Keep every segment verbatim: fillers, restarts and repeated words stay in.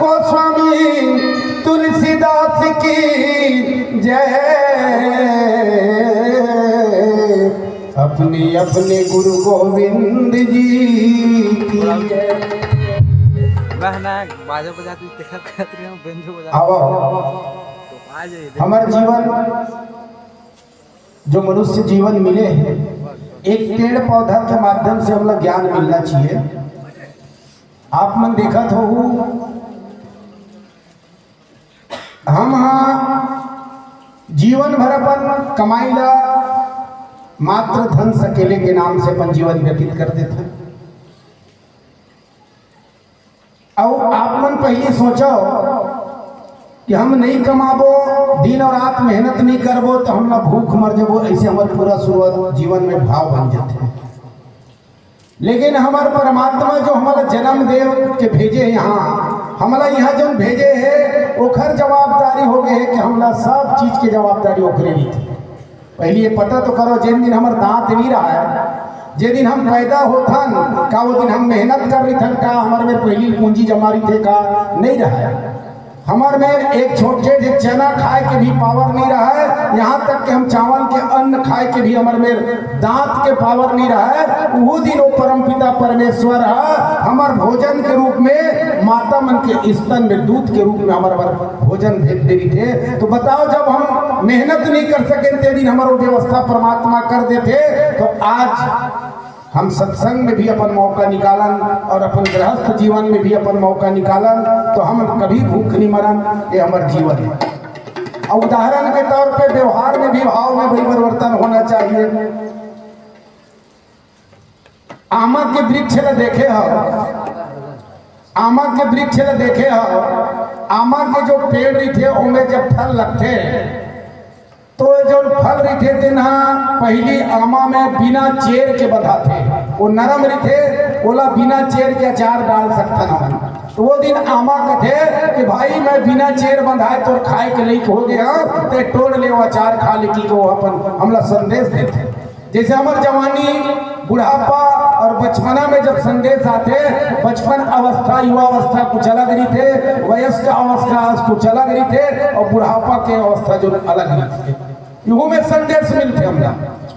गोस्वामी तुलसीदास की जय। अपने अपने गुरु गोविंद जी की जय। वह ना बाजा बजाते देखत रहत रहे हो, बेंजो बजा। आवा। तो आ जाइए। हमर जीवन, जो मनुष्य जीवन मिले हे, एक पेड़ पौधा के माध्यम से हमला ज्ञान मिलना चाहिए। आप मन देखत हो, हम हा जीवन भर अपन कमाई ला मात्र धन सकेले के नाम से अपन जीवन व्यतीत कर देथन। अउ आप मन पहिली सोचो कि हम नहीं कमाबो, दिन और रात मेहनत नहीं करबो, तो हमला भूख मर जबो। ऐसे हमर पूरा शुरुआत जीवन में भाव बन जाथे। लेकिन हमर परमात्मा जो हमला जन्म दे के भेजे हे यहाँ, हमला यहाँ जौन भेजे हे, ओखर जवाबदारी हो गए हे कि हमला सब चीज के जवाबदारी ओखरे रहिथे। पहिली ये पता तो करो, जेन दिन हमर दांत नहीं रहा है, जे दिन हम पैदा होथन, का वो दिन हम मेहनत कर रही थन, का हमर मेर पहिली पूंजी जमा रही थे, का नहीं रहा है। हमर मेर एक छोटे से चना खाए के भी पावर नहीं रहा है, यहाँ तक कि हम चावल के अन्न खाए के भी हमर मेर दांत के पावर नहीं रहा है। उहू दिन वो परमपिता परमेश्वर ह हमर भोजन के रूप में, माता मन के स्तन में दूध के रूप में हमर बर भोजन भेज दे रही थे। तो बताओ, जब हम मेहनत नहीं कर सके, ते दिन हमर वो व्यवस्था परमात्मा कर देथे, तो आज हम सत्संग में भी अपन मौका निकालन और अपन गृहस्थ जीवन में भी अपन मौका निकालन, तो हम कभी भूख नहीं मरन। ये हमर जीवन है। और उदाहरण के तौर पे व्यवहार में भी भाव में भी परिवर्तन होना चाहिए। आमा के वृक्ष ल देखे हो, आमा के वृक्ष ल देखे हो, आमा के जो पेड़ रहिथे, ओमे जब फल लगथे, तो ये जौन फल रहिथे, तेन ह पहिली आमा में बिना चेर के बंधाथे। वो नरम रहिथे, ओला बिना चेर के अचार डाल सकथन हमन। तो वो दिन आमा कथे कि भाई, मैं बिना चेर बंधाए तोर खाए के लइक हो गया, ते टोर ले, वो अचार खा ले, कि वो अपन हमला संदेश देथे। जैसे हमर जवानी, बुढ़ापा और बचपना में जब संदेश आथे, बचपन अवस्था, युवा अवस्था कुछ अलग रहिथे, वयस्क अवस्था कुछ अलग रहिथे और बुढ़ापा के अवस्था जो अलग रहिथे, इहू में संदेश मिलथे हमला।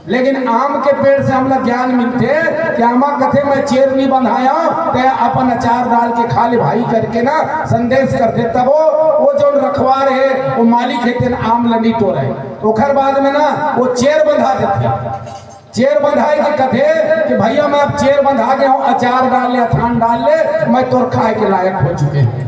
लेकिन आम के पेड़ से हमला ज्ञान मिलथे कि आमा कथे, मैं चेर नहीं बंधाया, ते अपन अचार डाल के खा ले भाई करके ना संदेश करथे। तब वो, वो जो रखवार है, वो मालिक है, तेन आम ल नहीं टोरे। ओखर बाद में ना वो चेर बंधा देथे। चेर बंधाए के कथे कि भैया, मैं अब चेर बंधा के हूँ, अचार डाल ले, अथान डाल ले, मैं तोर खाए के लायक हो चुके हूँ।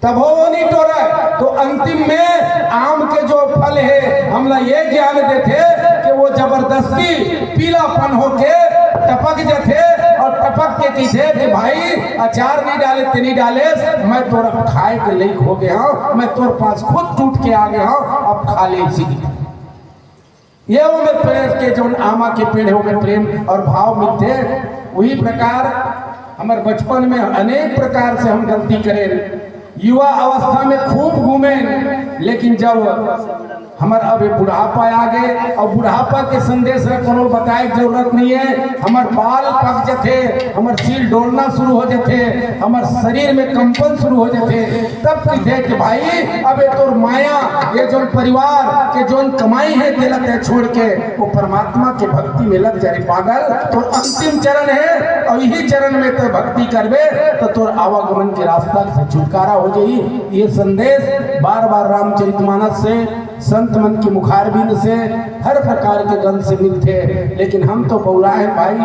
तब वो नहीं टोरा। तो अंतिम में आम के जो फल है, हमला ये ज्ञान देथे कि वो जबरदस्ती पीलापन होके टपक जथे और टपक के कथे कि भाई, अचार नहीं डाले, ते नहीं डाले, मैं तोर अब खाए के लइक हो गया हूँ, मैं तोर पास खुद टूट के आ गया हूँ, अब खा ले इसी की। ये ओमे प्रेम के, जौन आमा के पेड़ है, ओमे प्रेम और भाव मिलथे। वही प्रकार हमर बचपन में अनेक प्रकार से हम गलती करें, युवा अवस्था में खूब घूमें, लेकिन जब हमर अब बुढ़ापा आ गए, और बुढ़ापा के संदेश ला कोनो बताए के जरूरत नहीं है। हमर बाल पक जथे, हमर सील डोलना शुरू हो जथे, हमर शरीर में कंपन शुरू हो जथे, तब कहिथे कि भाई, अब ये तोर माया, ये जोन परिवार के जोन कमाई है, तेला तै छोड़ के वो परमात्मा के भक्ति में लग जा रे पागल। तोर अंतिम चरण है, और यही चरण में तै भक्ति करबे तो तोर आवागमन के रास्ता से छुटकारा हो जाई। ये संदेश बार बार रामचरितमानस से, संत मन के मुखारबिंद से, हर प्रकार के ग्रंथ से मिलथे। लेकिन हम तो बौरा हैं भाई,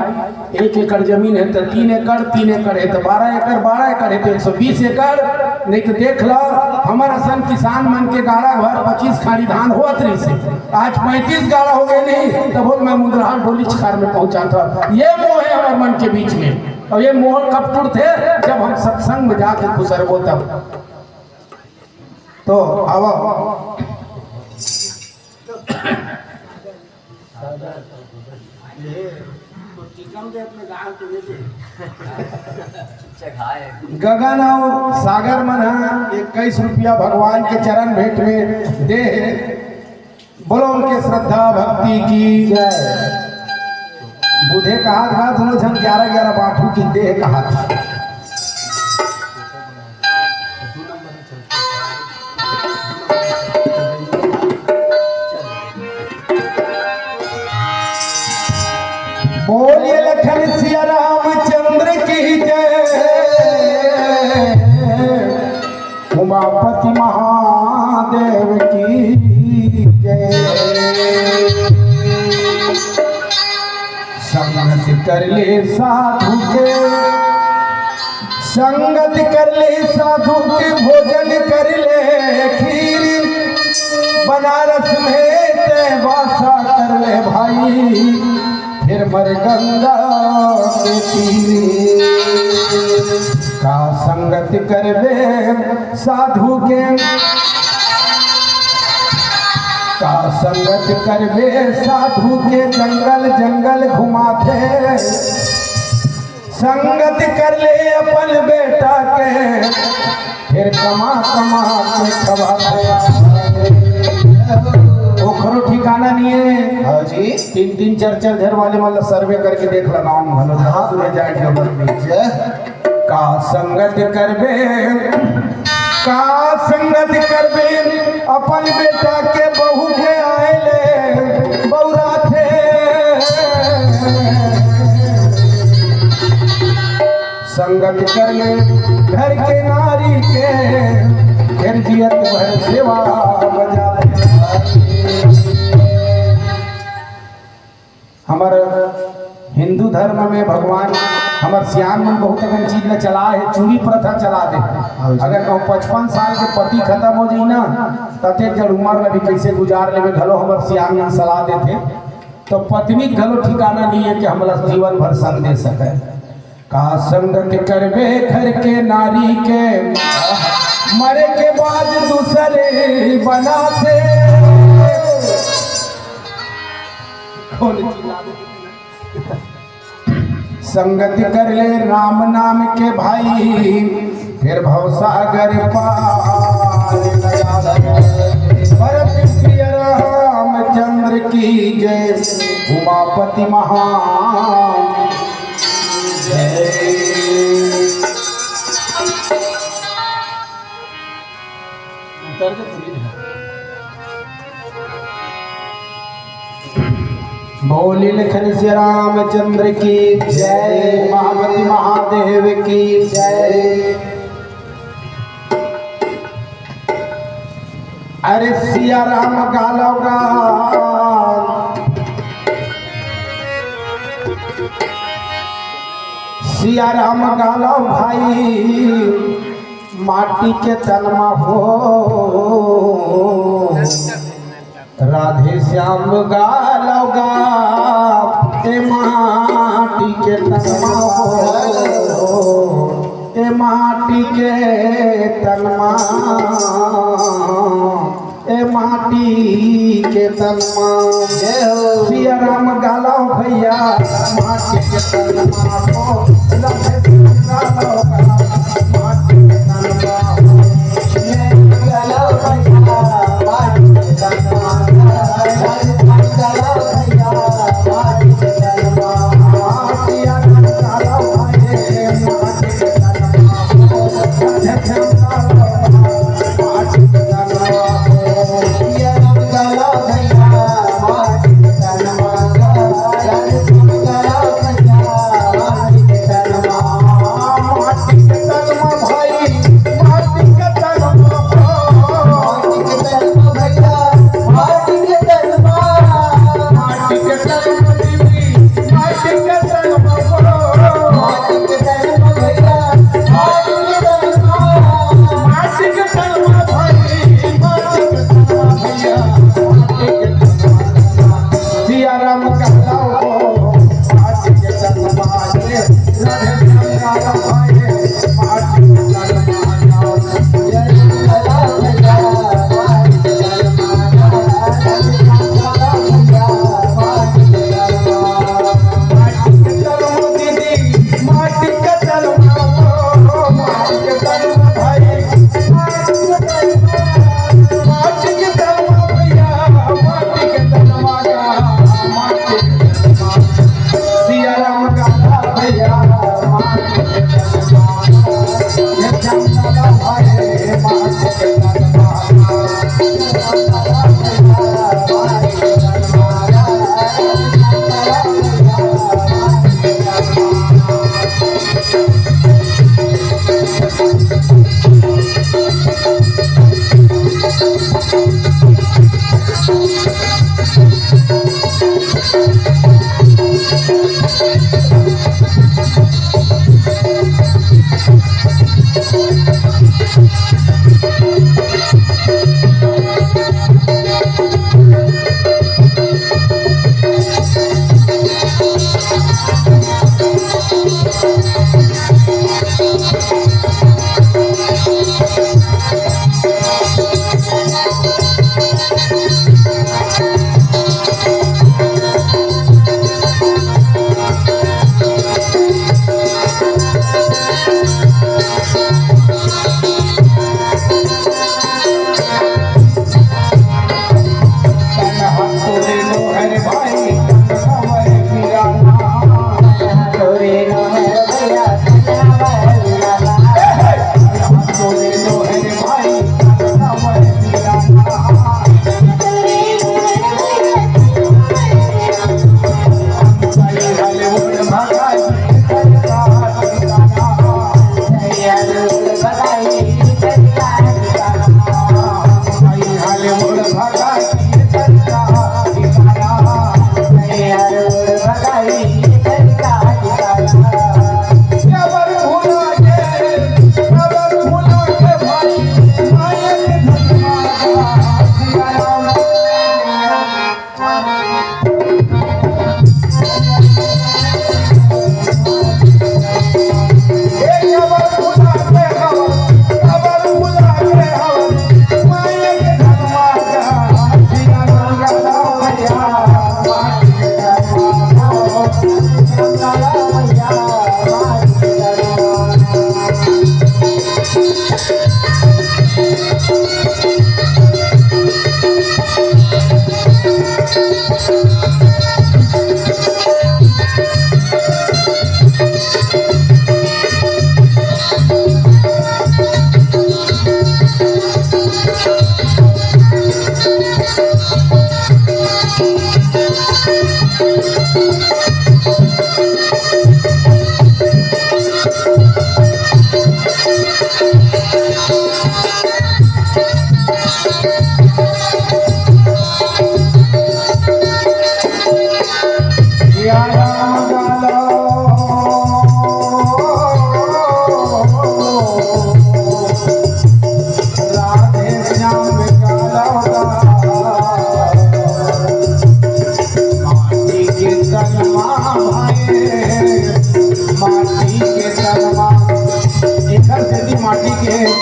एक एकड़ जमीन है तो तीन एकड़, तीन एकड़ है तो बारह एकड़, बारह एकड़ है तो एक सौ बीस एकड़। नहीं तो देख लो, हमर असन किसान मन के गाड़ा भर पच्चीस खाड़ी धान होत रहिस हे, आज पैंतीस गाड़ा हो गए नहीं, तब बोल मैं मुंद्रहाल डोली छकार में पहुंचा था। ये मोह है हमर मन के बीच में, और ये मोह कब टूटथे? जब हम सत्संग में जाके गुजरबो तब। तो आवा। गगन अउ सागर मन ह इक्कीस रुपया भगवान के चरण भेंट में दे हे। बोलो उनके श्रद्धा भक्ति की जय। बुधे कहा था दोनों झन ग्यारह ग्यारह बांटू की देह कहा था। उमापति महादेव की जय। संगत कर ले साधु के, संगत कर ले साधु के, भोजन कर ले खीर। बनारस में ते वासा कर ले भाई, फिर मर गंगा के तीर। का संगत करबे साधु के, का संगत करबे साधु के, जंगल जंगल घुमाथे। संगत कर ले अपन बेटा के, फिर कमा कमा के खवाथे। ओखरो ठिकाना नहीं है। हाँ जी। तीन तीन चार चार घर वाले मन ला सर्वे करके देख ला, गाँव में घलो हाँ। दूर जाए के मन में। जय। का संगत करबे, का संगत करबे, अपन बेटा के बहू के आए ले बौराथे। संगत कर ले घर के नारी के, फिर जियत भर सेवा बजा। हमर हिंदू धर्म में भगवान, हमर सियान मन बहुत अकन चीज ला चला हे, चूड़ी प्रथा चला दे। हाँ जी। अगर कहूँ पचपन साल के पति खत्म हो जाई ना, तते जड़ उमर ला भी कैसे गुजार लेबे, घलो हमर सियान मन सलाह देथे। तो पत्नी घलो ठिकाना नहीं है कि हमला जीवन भर संग दे सके। का संगत करबे घर के नारी के, मरे के बाद दूसरे बनाथे। कौन चिल्ला दे? संगत कर ले राम नाम के भाई, फिर भवसागर पार लगा। भरत प्रिय रामचंद्र की जय, उमापति महान जय। उतर के थोड़ी ना। बोलिल खन श्री रामचंद्र की जय, महापति महादेव की जय। अरे सिया राम गालो गा, सिया राम गालो भाई, माटी के तन मा हो। राधे श्याम गालो गा, ए माटी के तन मा हो, ए माटी के तन मा, ए माटी के तन मा। जय हो। सिया राम गालो भैया, माटी के तन मा हो, राधे श्याम गालो गा, माटी के तन मा हो।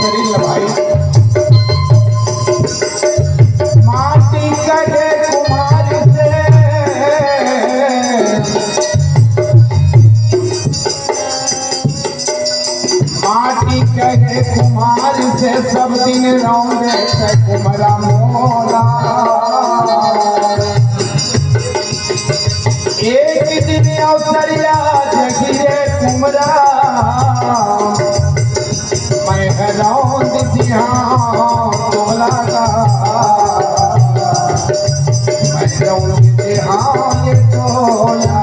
करी ल भाई। माटी कहे कुम्हार से, माटी कहे कुम्हार से, सब दिन रौंदे से कुम्हरा मोला। एक दिन अवसरिया जगी रे कुम्हरा, मैं रौंद दिहां तोला का, मैं रौंद दिहां ये तोला।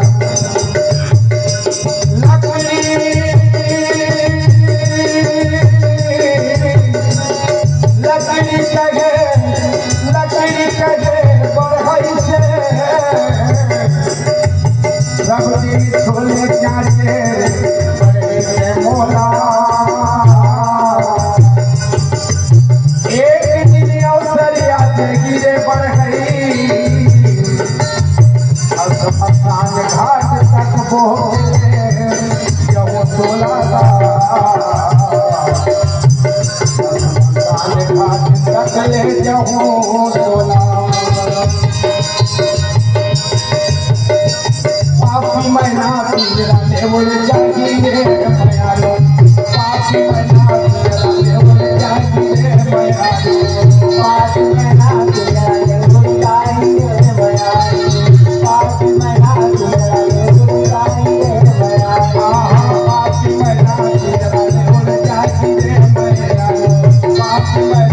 लकड़ी, लकड़ी कहे, लकड़ी कहे बढ़ई से, सब दिन छोले चाचे बढ़ई से मोला। एक दिन अवसरिया जगी रे बढ़ई, अब शमशान घाट तक बोले जाऊं तोला दा। शमशान घाट तक ले जाऊं तोला। पापी मैना पिंजरा ले उड़ जागी रे मयालो। पापी मैना पिंजरा ले उड़ जागी रे मयालो। पापी मैना पिंजरा ले उड़ जागी रे मयालो। पापी मैना पिंजरा ले उड़ जागी रे मयालो। आहा, पापी मैना पिंजरा ले उड़ जागी रे मयालो। पापी मैना